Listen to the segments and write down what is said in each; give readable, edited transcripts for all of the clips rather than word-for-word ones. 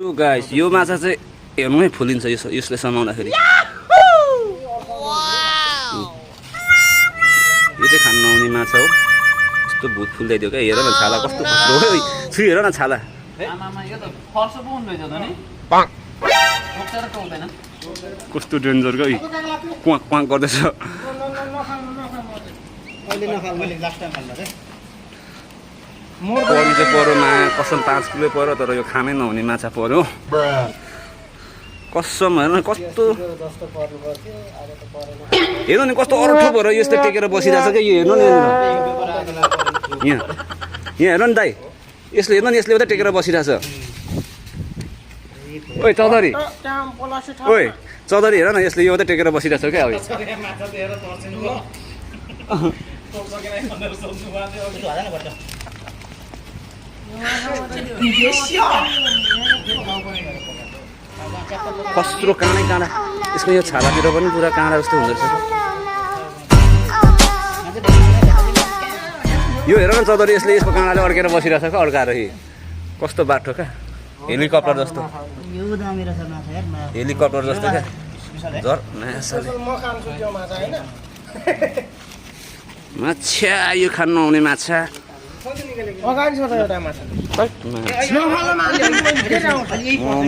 guys यो माछा चाहिँ हेर्नुमै फुलिन्छ यसले समाउँदाखेरि यो चाहिँ खान नहुने माछा हो यस्तो भुत फुल्दै दियो क्या हेर न छाला कस्तो खस्रो हो छु हेर न छाला कस्तो डेन्जर क्या क्वाक क्वाक गर्दैछ परी चाहिँ परोमा कसम 5 किलो पऱ्यो तर यो खानै नहुने माछा पऱ्यो कसम हेर्नु कस्तो हेर्नु नि कस्तो अरठो भएर यस्तो टेकेर बसिरहेछ क्या यो हेर्नु नि यहाँ हेर्नु नि दाइ यसले हेर्नु नि यसले उता टेकेर बसिरहेछ ओइ चौधरी ओइ चौधरी हेर न यसले यो उता टेकेर बसिरहेछ क्या अब कस्तो काँडै काँडा यसको यो छालातिर पनि पुरा काँडा जस्तो हुँदो रहेछ यो हेर न चौधरी यसले यसको काँडाले अड्केर बसिरहेछ क्या अड्काएर कस्तो बाटो क्या हेलिकप्टर जस्तो हेलिकप्टर जस्तो क्या माछा यो खान नहुने माछा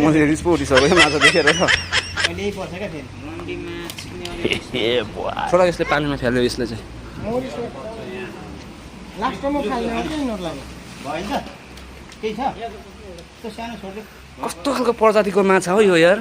मैले रिस पो उठिसक्यो माछा देखेर छोरा यसले पानीमा फ्याल्यो यसले चाहिँ कस्तो खालको प्रजातिको माछा हो यो यार